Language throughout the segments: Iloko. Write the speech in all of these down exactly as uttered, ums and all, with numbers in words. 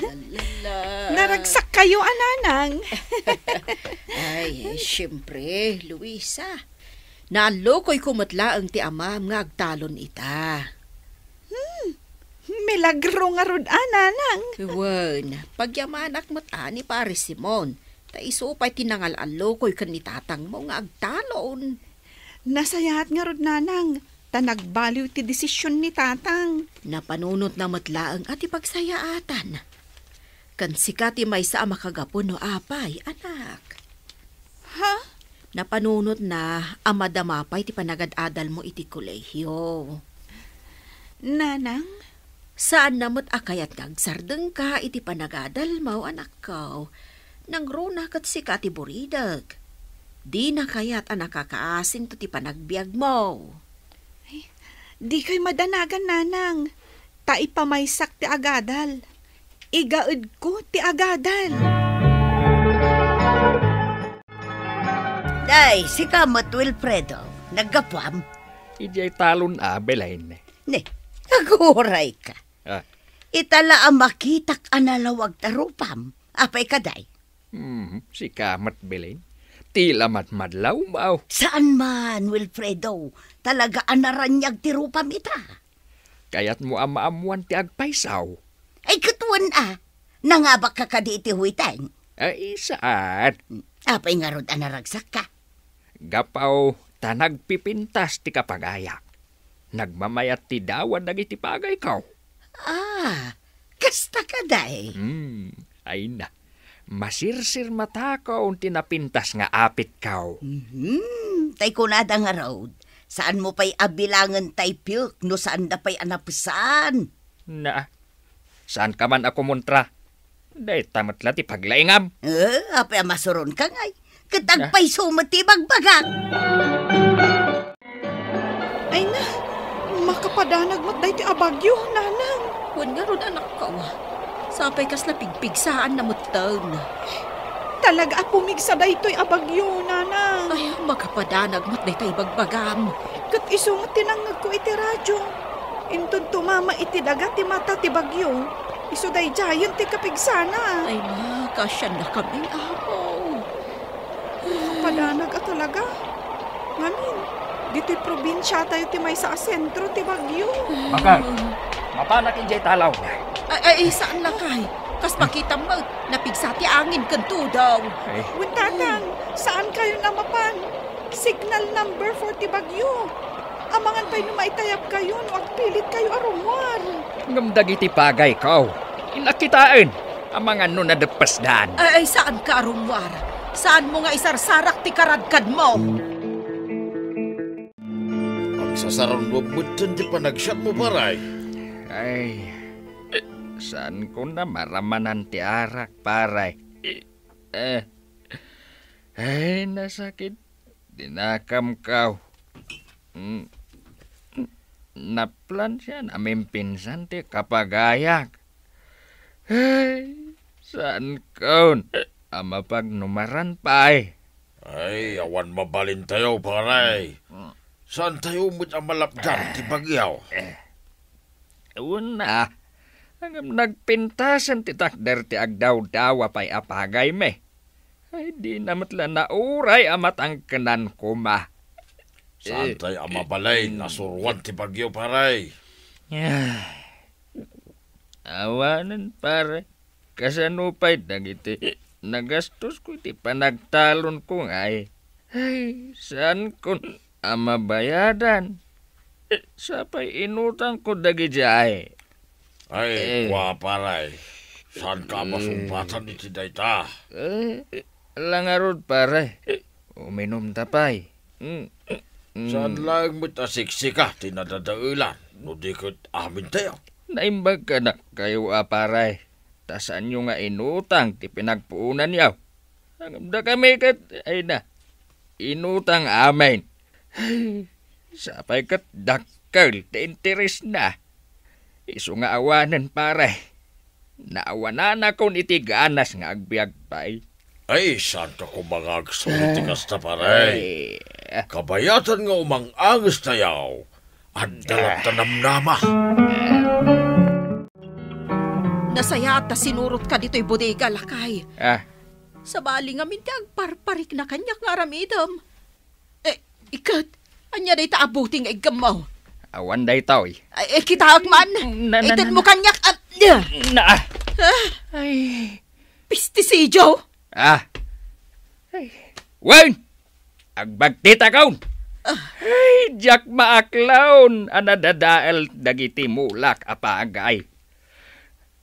Lala. Naragsak kayo, a nanang. Ay, siyempre, Luisa. Naallokoyko met laeng ti amam nga agtalon ita. Hmm, milagro ngarud, a nanang. Wen, pagyamanak met a ni Pare Simon. Ta isu pay ti nangal-allokoy ken ni tatangmo nga agtalon. Nasayaat ngarud, nanang, ta nagbaliw ti desisyon ni tatang. Napanunotna met laeng a ti pagsayaatan. Ken sika ti maysa a makagapu no apay, anak. Ha? Napanunotna a madama pay ti panagad-adalmo iti kolehiyo. Nanang? Saanna met a kayat nga agsardengka iti panagadalmo, anakko. Nangruna ket sika ti buridek. Dina kayat a nakakaasinto ti panagbiagmo. Ay, dikay madanagan, nanang. Ta ipamaysak ti agadal. Igaedko ti agadal. Day, sika met, Wilfredo. Naggapuam? Idiay talon a, Belen. Ne, agurayka. Ah. Ita la a makitak a nalawag ta rupam. Apay ka, day? Hmm, sika met, Belen. Ti la madmadlawmo. Saan man, Wilfredo. Talaga a naraniag ti rupam ita. Kayatmo a maammuan ti agpayso? Ay, ket wen a. Nangabakka kadi iti huiteng? Ay, saan. Apay ngarud a naragsakka? Gapu ta nagpipintas ti kapagayak. Nagmamayat ti dawa dagiti pagayko. Ah, kasta kadi? Hmm, ay na. Masirsirmatakon ti napintas nga apitko. Mhm. Tay kunada ngarud, saanmo pay a bilangen tay piyek no saanda pay a napesan. Na, saanka man a kumontra. Dayta met la ti paglaingam. Eh, apay a masuronka ngay? Ket agpayso met ti ibagbagak. Ay na, makapadanag met daytoy a bagyo, nanang. Wen ngarud, anakko. Sapay kasla pigpigsaanna metten. Talaga a pumigsa daytoy a bagyo, nanang. Ay, makapadanag met dayta ibagbagam. Ket isu met ti nangngegko iti radio. Inton tumama iti daga ti mata ti bagyo, isu daydiayen ti kapigsana. Ay, makasiannakami, Apo. Makapadanag a talaga. Ngamin, ditoy probinsiatayo ti maysa a sentro ti bagyo. Bakar, mapanak idiay talaw. Ay, ay, saan lakay. Kas makitam met, napigsa ti angin ken tudaw. Ay. Wen, tatang, saankayon a mapan. Signal number four ti bagyo. Amangan pay no maitayabkayo no agpilitkayo a rummuar. Ngem dagiti pagayko, innak kitaen. Amangan no nadeppesdan. Ay, ay, saanka a rummuar. Saanmo nga isarsarak ti karadkadmo. Agsasarunuam metten ti panagsiatmo, pare. Ay, saanko a maramanan ti arak, pare. Eh, ay, nasakit. Dinakamkaw. Mm. Naplansian a mimpinsan ti kapagayak. Ay, saankon a mapagnumaran pay. Ay, awan mabalintayo, pare. Mm. Saantayo met a malapdan ti bagyo. Eh. Una, ngem nagpintasen ti takder ti agdawdawa pay a pagaymi. Ay, dina met la nauray a matangkenan koma. Saantay a mabalin a suruan ti bagyo, pare. Ay, awanen, pare. Kasano pay dagiti nagastosko iti panagtalonko ngay? Ay, saankon a mabayadan. Sapay inutangko dagidiay. Ay, eh, kua, pare. Saanka a masumbatan iti dayta? Eh, la ngarud, pare. Uminumta pay. Mm, mm. Saan laeng met a siksika ti nadadaelan, no di ket amintayo? Naimbag kadakayo a, pare, ta saanyo nga inutang ti pinagpuonanyo. Ngem dakami ket, ay na, inutang amin. Sapay ket dakkel ti interesna. Isu nga awanen, pare. Naawananakon iti ganas nga agbiag pay. Ay, saanka koma nga agsaw iti kasta, pare. Ay. Kabayatan nga umang-angestayo. Adda latta namnama. Nasayaat ta sinurotka ditoy bodega, lakay. Ah. Sabali ngamin ti agparparikna kaniak nga aramidem. Eh, iket, ania dayta a buting nga iggammo? Awan daytoy. Ay, eh, kitaek man. Na, na, itedmo na, na. Kaniak, ah, na. Ah. Ay. Pesticidio? Ah, Ay, wen! Agbagtitakon! Ah. Ay, diak maaklaw a nadadael dagiti mulak a pagay.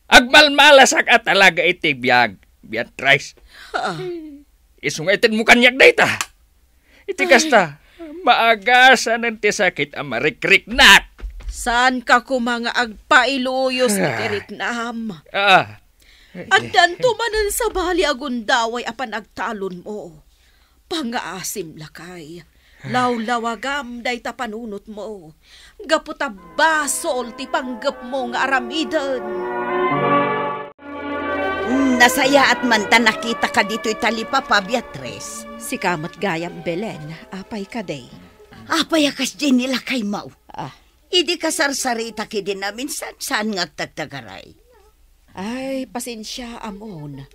Agmalmalasak a talaga iti biag, Beatrice. Ah. Isu nga itedmo kaniak dayta. Iti Ay. kasta, maagasanen ti sakit a marikriknak. Saanka koma nga agpailuyos iti Ah. riknam. Ah. Addanto manen sabali a gundaway a panagtalonmo. Pangaasim, lakay. Lawlawagam dayta panunotmo. Gapu ta basol ti panggepmo nga aramiden. Nasayaat man ta nakitaka ditoy talipapa, Beatrice. Sika met gayam, Belen. Apay kadi? Apay a kasdiay ni lakaymo? Ah. Idi kasarsaritak idi naminsan, saan nga agtagtagaray? Ay, pasensia, amon.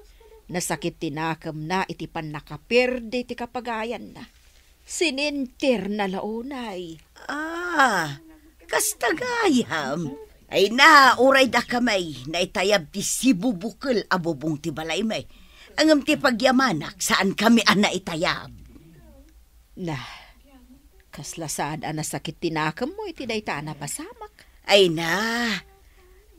Nasakit ti nakemna iti pannakaperdi ti kapagayanna. Sininterna la unay. Ah, kasta gayam. Ay na, uray daka may naitayab ti sibubukel a bubong ti balaymi. Ngem ti pagyamanak, saankami a naitayab. Na, kasla saan a nasakit ti nakemmo iti dayta a napasamak? Ay na,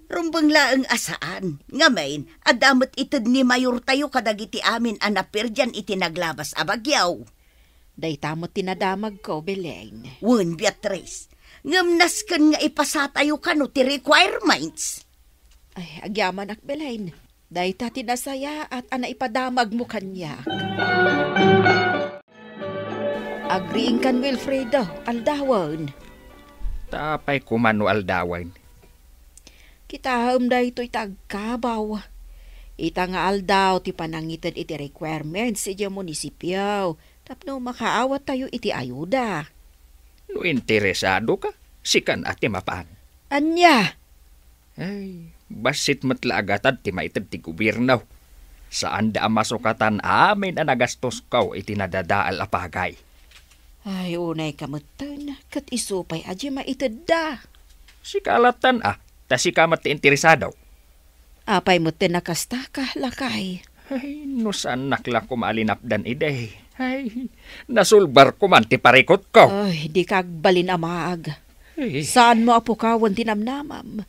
rumbeng laeng a saan. Ngamin, adda met ited ni mayortayo kadagiti amin a naperdian iti naglabas a bagyo. Dayta met ti nadamagko, Belen. Wen, Beatrice. Ngem nasken nga ipasatayo kano ti requirements. Ay, agyamanak, Belen. Dayta ti nasayaat a naipadamagmo kaniak. Agriingkan, Wilfredo, aldawen. Ta apay koma no aldawen? Kitaem daytoy ti agkabaw. Ita nga aldaw ti panangited iti requirements idiay munisipio tapno makaawattayo iti ayuda. No interesado ka, sikan a ti mapan. Ania? Ay, bassit met la a gatad ti maited ti gobierno. Saanda a masukatan amin a nagastosko iti nadadael a pagay. Ay, unay ka metten, ket isu pay a di maitedda. Sika lattan a, ta sika met ti interesado. Apay metten a kastaka, lakay? Ay, no saannak la koma a linapdan idi. Ay, nasulbarko man ti parikutko. Ay, dika agbalin a maag. Ay. Saanmo a pukawen ti namnamam.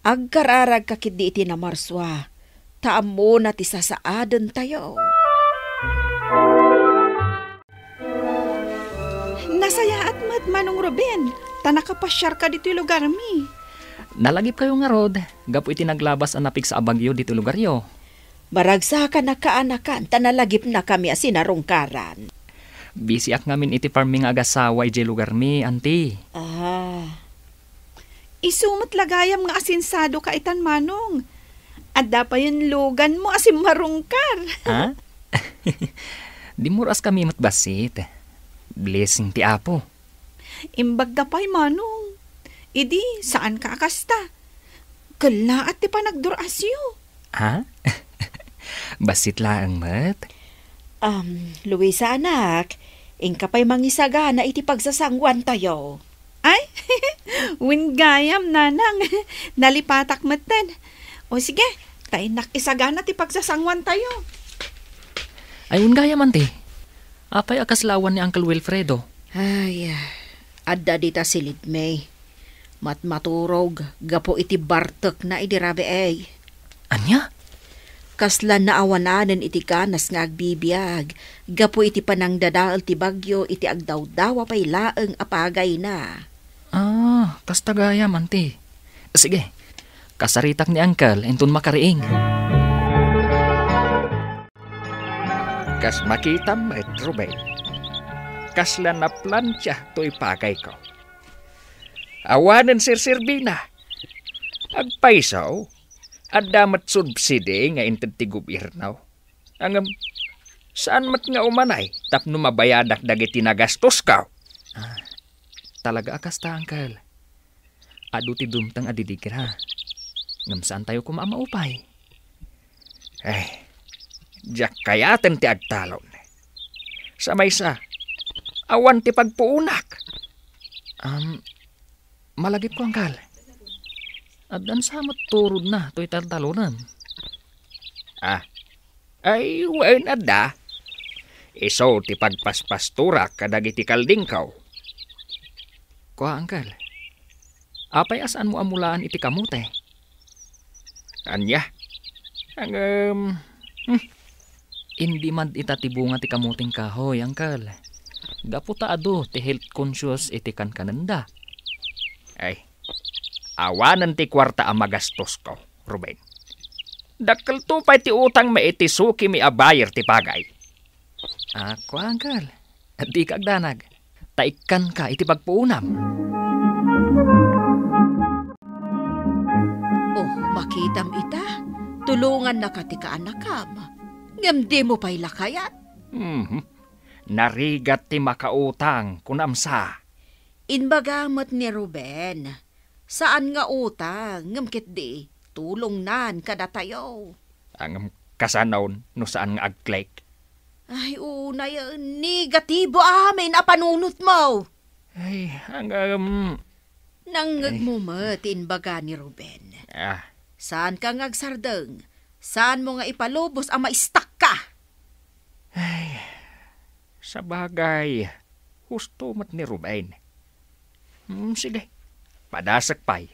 Agkararagka ketdi iti namarsua, ta ammona ti sasaadentayo. Nasayaat met, Manong Ruben, ta nakapasiarka ditoy lugarmi. Nalagipkayo ngarud, gapu iti naglabas a napigsa a bagyo ditoy lugaryo. Maragsakan a kaanakan, ta nalagipnakami a sinarungkaran. Bisiak ngamin iti farming nga agasawa idiay lugarmi, anti. Ah. Isu met la gayam nga asensadoka itan, Manong. Adda payen luganmo a simmarungkar. Ha? Dimmuras kami met bassit. Blessing ti Apo. Imbagda pay, Manong. Idi, saanka a kasta. Kellaat ti panagdur-asyo. Ha? Bassit laeng met? Um, Luisa, anak, inka pay mangisagana iti pagsasanguantayo. Ay, wen gayam, Nanang. Nalipatak metten. O sige, ta innak isagana ti pagsasanguantayo. Ay, wen gayam, anti. Apay a kasla awan ni Uncle Wilfredo? Ay, adda dita silidmi. Matmaturog gapu iti bartekna idi rabii. Ania? Kasla naawananen iti ganas nga agbibiag gapu iti panangdadael ti bagyo iti agdawdawa pay laeng a pagayna. Ah, kasta gayam, anti. Sige, kasaritak ni Uncle inton makariing. Kas makitam met, Ruben, kasla naplantia toy pagayko. Awanen serserbina. Agpayso, adda met subsidi nga inted ti gobierno. Ngem, saan met nga umanay tapno mabayadak dagiti nagastosko. Ah, talaga a kasta, Uncle. Adu ti dumteng a didigra. Ngem saantayo koma a maupay. Ay, diak kayaten ti agtalon. Sa maysa, awan ti pagpuonak. Um, malagipko, Uncle. Addan sa met turodna toy taltalonem. Ah, ay, wen, adda. Isu ti pagpaspastorak kadagiti kaldingko. Kua, Uncle, apay a saanmo a mulaan iti kamote? Ania? Ngem, hmm. In-demand ita ti bunga ti kamoteng kahoy, Uncle. Gapu ta adu ti health conscious iti kankanenda. Ay, awanen ti kuarta a magastosko, Ruben. Dakkelto pay ti utangmi iti sukimi a buyer ti pagay. Ako, Uncle. Dika agdanag. Ta ikkanka iti pagpuonam. Oh, makitam ita. Tulongannaka ti kaanakam. Ngem dimo pay la kayat. Mhm. Narigat ti makautang, kunam sa. Imbaga met ni Ruben, saan nga utang, ngem ketdi, tulongnan kadatayo. Ngem kasanon no saan nga agklik? Ay, unay, negatibo amin a panunotmo. Ay, ngem, nangngegmo met ti imbaga ni Ruben. Ah. Saanka nga agsardeng, saanmo nga ipalubos a maistakka. Ay, sabagay, husto met ni Ruben. Hmm, sige, padasek pay.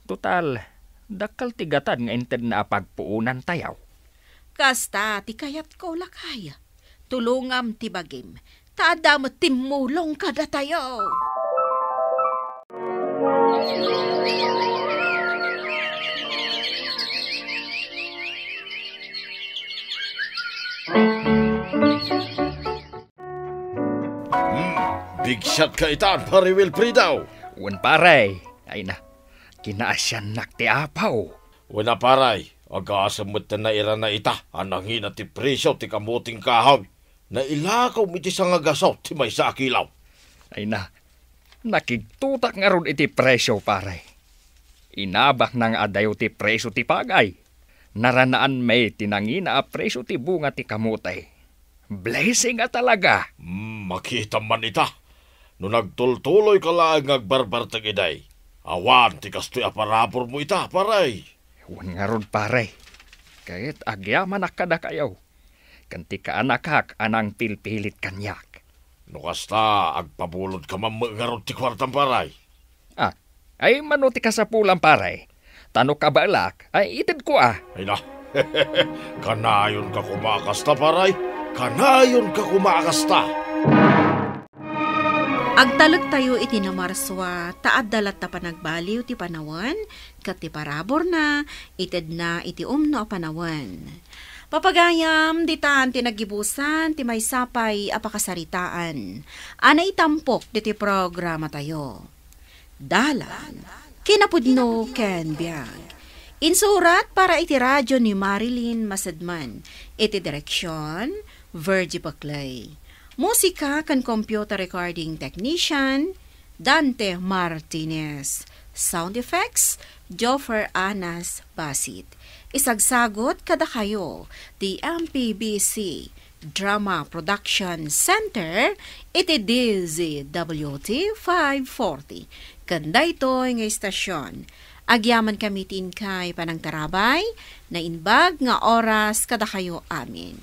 Total, dakkel ti gatad nga intedna a pagpuonantayo. Kasta ti kayatko, lakay. Tulongam ti bagim, ta adda met timmulong kadatayo. Hmm, bigsiatka itan, Pare Wilfredo. Wen, pare. Ay na, kinaasiannak ti apaw. Wen a, pare, agasem met ti nairana ita a nangina ti presio ti kamoteng kahoy. Nailakaw iti sangagasaw ti maysa a kilo. Ay na, nakigtotak ngarud iti presio, pare. Inabakna nga adayo ti presio ti pagay. Naranaan met ti nangina a presio ti bunga ti kamote. Blessing a talaga! Hmm, makitam man ita. No nagtultuloyka laeng nga agbarbartek idi, awan ti kastoy a paraburmo ita, pare. Wen ngarud, pare. Ket agyamanak kadakayo, ken ti kaanakak a nangpilpilit kaniak. No kasta, agpabulodka man met ngarud ti kuartam, pare. Ah, ay mano ti kasapulan, pare? Ta no kabaelak, ay itedko a. Ay na, kanayonka koma a kasta, pare. Kanayonka koma a kasta. Agtalektayo iti Namarsua, ta adda latta panagbaliw ti panawen, ket ti paraburna, itedna iti umno a panawen. Papagayam, ditan ti naggibusan ti maysa pay a pakasaritaan a naitampok diti programatayo. Dalan, kinapudno ken biag. Insurat para iti radyo ni Marilyn Masedman. Iti direksion, Virgie Paclay. Musika ken computer recording technician, Dante Martinez. Sound effects, Joffer Anas Basit. Isagsagot kadakayo ti M P B C Drama Production Center iti D Z W T five forty. Ken daytoy nga istasyon, agyamankami ti inkay panangtarabay, naimbag nga oras kadakayo amin.